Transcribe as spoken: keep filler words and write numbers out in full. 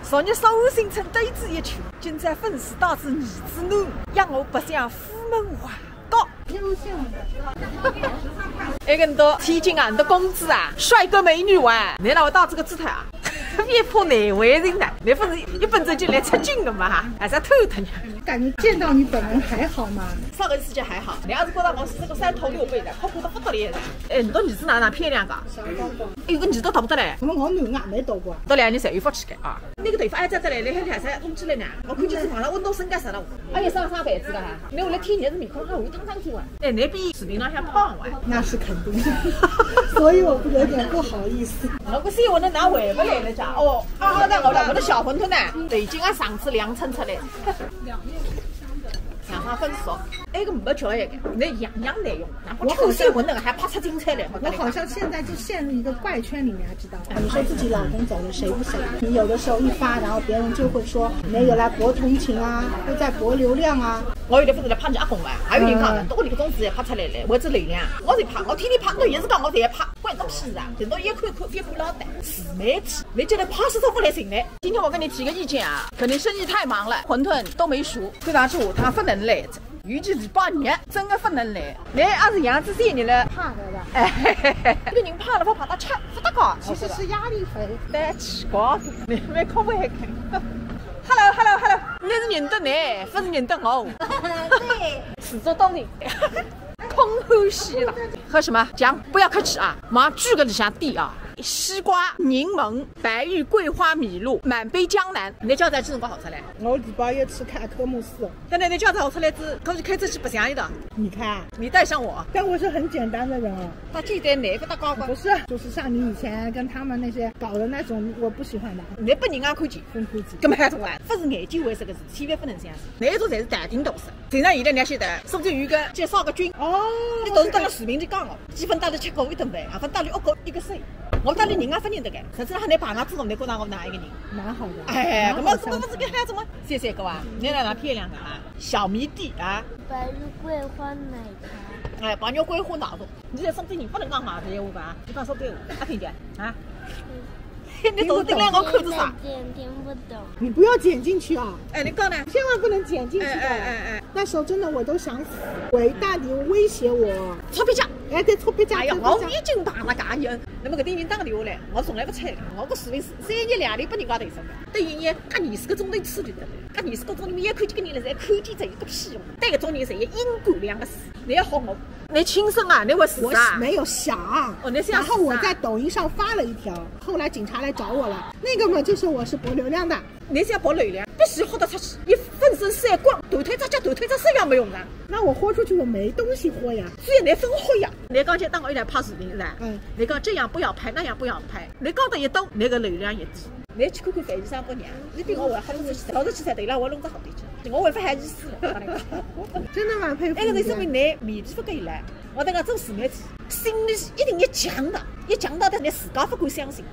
昨日上海新城对子一去，今朝粉丝带仔儿子囡，让我白相虎门外街。哎，搿侬到天津啊，侬到公子啊，帅哥美女哇，侬哪会带仔搿姿态啊？越拍越难为情的，侬勿是一本正经来出镜的嘛，还是要偷脱呢？感觉见到你本人还好吗？上个世界还好，侬要是觉得我是这个三头六臂的，酷酷得不得了的。哎，侬到儿子哪能漂亮个？小宝宝，哎，搿儿子大不得了。怎么我囡儿也没到过？到两年侪有福气个啊。那个头发还扎得来，侬还两三弄起来呢。我看见是网上问到身价啥了。哎呀，上上辈子个哈，侬为了天热是面孔还乌汤汤做啊？哎，侬比视频浪向胖哇。那是肯定的，所以我有点不好意思。我个新闻能拿回不来了讲哦，啊，好的好的，我的小馄饨呢，北京啊，嗓子凉撑出来。两面相的，想法分手，哎，个没吃一个，那样样内容，然后我好像臭新闻那个还拍出精彩来，我好像现在就陷入一个怪圈里面，知道吗？你说自己老公走了，谁不想？你有的时候一发，然后别人就会说，你有来博同情啊，又在博流量啊。我有点不是来拍你阿公啊，还有人讲的，都你个种子也拍出来了，我这流量，我得拍，我天天拍，我也是讲我得拍，关个屁事啊！等到一看看别不老板，自媒体，没觉得拍是做不来行的。今天我跟你提个意见啊，可能生意太忙了，馄饨都没熟，看上去下趟不能来了。尤其是拜年，真的不能来。来，还是养仔三日了。怕的吧？哎，这个人怕了，不怕他吃，不得搞。其实是压力肥。太奇怪了，你没空位看。Hello，Hello，Hello，那是认得你，不是认得我。对，始作佗人，碰后戏了。喝什么？讲，不要客气啊，马上举个里向地啊。西瓜、柠檬、白玉桂花、米露、满杯江南。你叫咱吃辰光好吃嘞？我礼拜一吃看科目四，但是你叫咱好吃嘞，只可以开车去白相一道。你看，你带上我，但我是很简单的人啊，他这一点哪个大高高不？是，就是像你以前跟他们那些搞的那种，我不喜欢的，你不人家看见，分估计。根本还从来不是眼睛为这个事，千万不能这样子。那一种才是淡定懂事。平常现在你要晓得，苏州有一个介绍个君，哦，你都是到了视频里讲哦，几分到了吃过一顿饭，啊，分到了屋过一个岁，我到了人家分认得个，实际上还能碰上子我们过上我们哪一个人？蛮好的，哎，蛮好相处那么怎么不是跟孩子吗？谢谢各位，你来哪漂亮的啊？小迷弟啊，白玉桂花奶茶。哎，白玉桂花奶茶，你在上海人不能讲外头闲话吧？你讲苏州话，啊，听见啊？你头顶来我看着啥？听听不懂。你不要剪进去啊，哎，你讲呢？千万不能剪进去哎的。哎哎哎，那时候真的我都想死，伟大你威胁我，擦皮匠。哎，对，搓皮匠，哎呀，搓皮匠我已经碰了介远，那么搿点人打电话来，我从来不睬的。我个视频是三日两头拨人家投诉的，等于一隔二十个钟头处理的，隔二十个钟头里面一看见个人来，侪看见这一个屁用，对搿种人侪有阴暗两个字，你要学我，你轻生啊，你会死我啊？没有想，哦，你是要死啊然后我在抖音上发了一条，后来警察来找我了，那个嘛就是我是博流量的，你是要博流量，必须豁得出去，一粉身碎光，断腿只脚断腿只手也没用的。那我豁出去我没东西豁呀。所以你分豁呀，你刚才当我一来拍视频是吧？嗯，你讲这样不要拍，那样不要拍，你讲得越多，你个流量越低。你去看看樊先生个娘，你比我还好得去，老是去才对了，我弄得好点去，我还不好意思了。真的蛮佩服哎，搿你的。说明你面皮不够了。我等讲做自媒体，心里是一定要强大，要强大到你自家不敢相信。